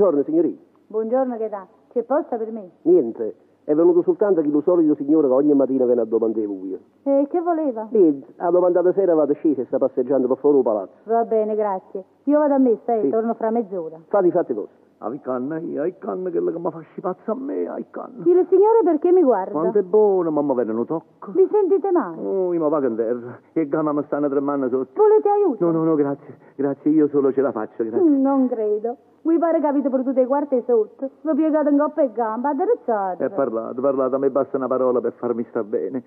Buongiorno, signorina. Buongiorno, che dà? C'è posta per me? Niente, è venuto soltanto chillo solito signore che ogni mattina viene a domandare voi. E che voleva? Niente, ha domandato se eravate scesa e sta passeggiando per fuori il palazzo. Va bene, grazie. Io vado a messa e Sì. torno fra mezz'ora. Fate i fatti vostri. Ai canna, ai canna, quella che mi fa pazza a me, ai canna. Il signore perché mi guarda? Quanto è buono, mamma viene un tocco. Vi sentite male? Oh, io mi vado in terra. E gamma mi stanno tremando sotto. Volete aiuto? No, no, no, grazie. Grazie, io solo ce la faccio, grazie. Non credo. Mi pare che avete perduto i quarti sotto. Vi piegate in coppa e gamba, addrezzate. E parlato, parlato, a me basta una parola per farmi star bene.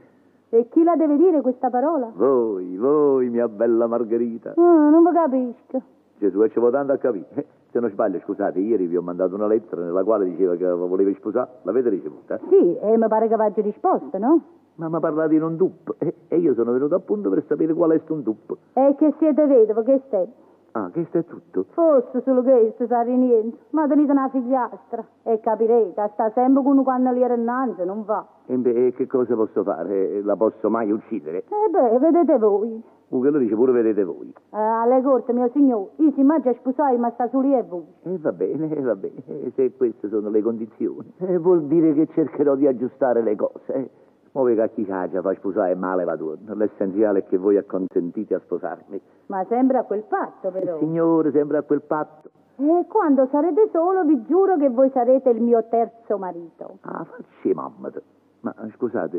E chi la deve dire questa parola? Voi, voi, mia bella Margherita. Ah, non vi capisco. Gesù, e ci vuole tanto a capire. Se non sbaglio, scusate, ieri vi ho mandato una lettera nella quale diceva che volevi sposare. L'avete ricevuta? Sì, e mi pare che v'aggio risposto, no? Ma mi ha parlato in un dup. E io sono venuto appunto per sapere qual è sto dup. E che siete vedova, che stai? Ah, questo è tutto. Forse solo questo sa di niente, ma tenete una figliastra. E capirete, sta sempre con un cannoliere innanzi, non va. E beh, e che cosa posso fare? La posso mai uccidere? E beh, vedete voi. Quello dice pure vedete voi. Alle corte, mio signore, io si mangia sposai, ma sta solo io e voi. E va bene, va bene, se queste sono le condizioni. Vuol dire che cercherò di aggiustare le cose. Muove che chi caccia fa sposare male va torno. L'essenziale è che voi acconsentite a sposarmi. Ma sempre a quel patto, però. Signore, sempre a quel patto. E quando sarete solo, vi giuro che voi sarete il mio terzo marito. Ah, facci mamma. Ma scusate,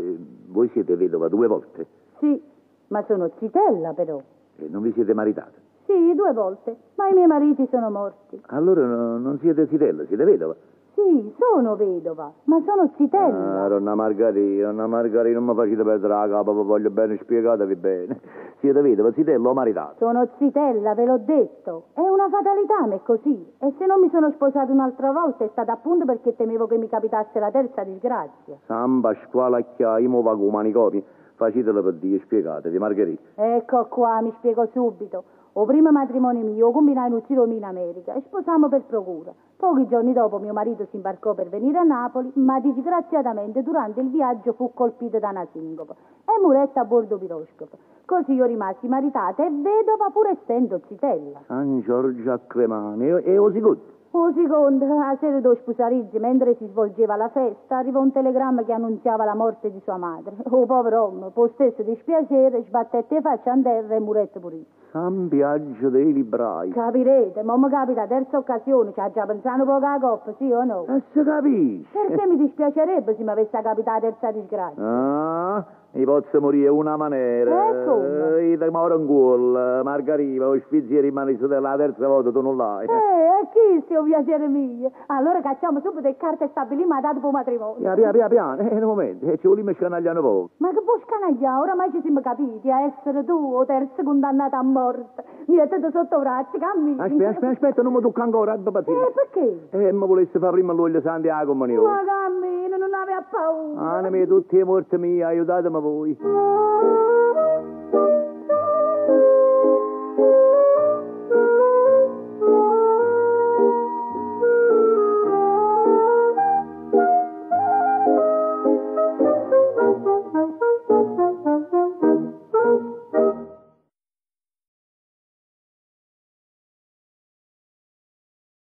voi siete vedova due volte? Sì, ma sono zitella, però. E non vi siete maritata? Sì, due volte, ma i miei mariti sono morti. Allora no, non siete zitella, siete vedova? Sì, sono vedova, ma sono zitella. Ah, donna Margherita, donna Margherita, non mi facete perdere la capa, vi voglio bene, spiegatevi bene. Siete vedova, zitella o maritata? Sono zitella, ve l'ho detto. È una fatalità, ma è così. E se non mi sono sposata un'altra volta è stata appunto perché temevo che mi capitasse la terza disgrazia. San Pasquale a io mo vago un manicomio. Facetelo per Dio, spiegatevi, Margherita. Ecco qua, mi spiego subito. O primo matrimonio mio combinai un tiro in America e sposammo per procura. Pochi giorni dopo mio marito si imbarcò per venire a Napoli, ma disgraziatamente durante il viaggio fu colpito da una sincope e murette a bordo piroscafo. Così io rimasi maritata e vedova pur essendo zitella. San Giorgio a Cremane, e o secondo? O secondo, a sera dello sposalizio, mentre si svolgeva la festa, arrivò un telegramma che annunziava la morte di sua madre. O povero uomo, per stesso dispiacere, sbattette faccia in terra e murette pure. San Biagio dei Librai. Capirete, ma mi capita terza occasione, ci ha già pensato poco a coppa, sì o no? E si capisce. Perché mi dispiacerebbe se mi avesse capitato la terza disgrazia? Ah, mi posso morire una maniera. E come? Io ti moro in culo, Margherita, lo sfizio rimane su della terza volta, tu non l'hai. E chi se piacere mio? Allora cacciamo subito le carte e stabiliamo la data per il matrimonio. Piano, piano, piano, piano, un momento, ci vogliamo scanagliare un poco. Ma che può scanagliare? Oramai ci siamo capiti, a essere tu o terzo condannato a morte. Mi mettete sotto braccio, cammino. Aspetta, aspetta, aspetta, non mi tocca ancora, abbi pazienza. Perché? Mi volesse fare prima l'olio Santiago, comunione. Ma cammino, non aveva paura. Anime tutti i morti miei, aiutatemi voi.